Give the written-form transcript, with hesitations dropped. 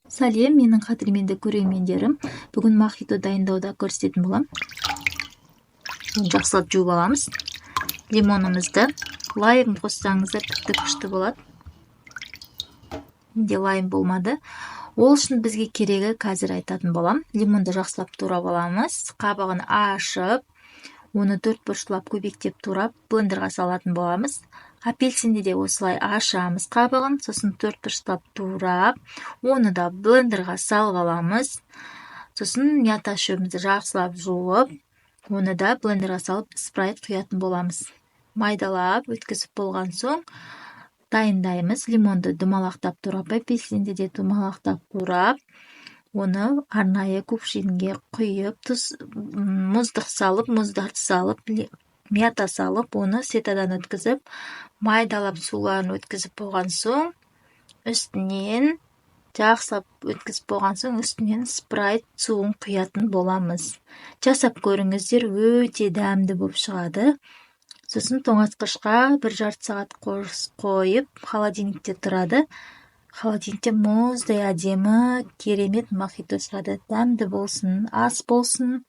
Сәлем, менің қадірменді көрермендерім! Бүгін мохито дайындауда көрсететін боламын. Оны жақсылап жуып аламыз. Лимонымызды, лайм қоссаңыздар, тіпті күшті болады. Менде лайм болмады. Ол үшін бізге керегі қазір айтатын боламын. Лимонды жақсылап турап аламыз, қабығын ашып, оны төрт бұрыштылап көбектеп турап, блендерға салатын боламыз. Апельсинді де осылай ашамыз қабығын, сосын төрт бұрыштап турап, оны да блендерға салып аламыз. Сосын мята шөбімізді жақсылап жуып, оны да блендерға салып, Спрайт құятын боламыз. Майдалап өткізіп болған соң дайындаймыз. Лимонды домалақтап турап, апельсинді де домалақтап турап, оны арнайы кувшинге құйып, тұз, мұздық салып, мұздарды салып, мята салып, оны ситодан өткізіп, майдалап суларын өткізіп болған соң, үстінен жақсылап өткізіп болған соң, үстінен Спрайт суын құятын боламыз. Жасап көріңіздер, өте дәмді болып шығады. Сосын тоңазытқышқа бір жарты сағат қойып, холодильникте тұрады. Холодильникте мұздай әдемі, керемет мохито шығады. Дәмді болсын, ас болсын!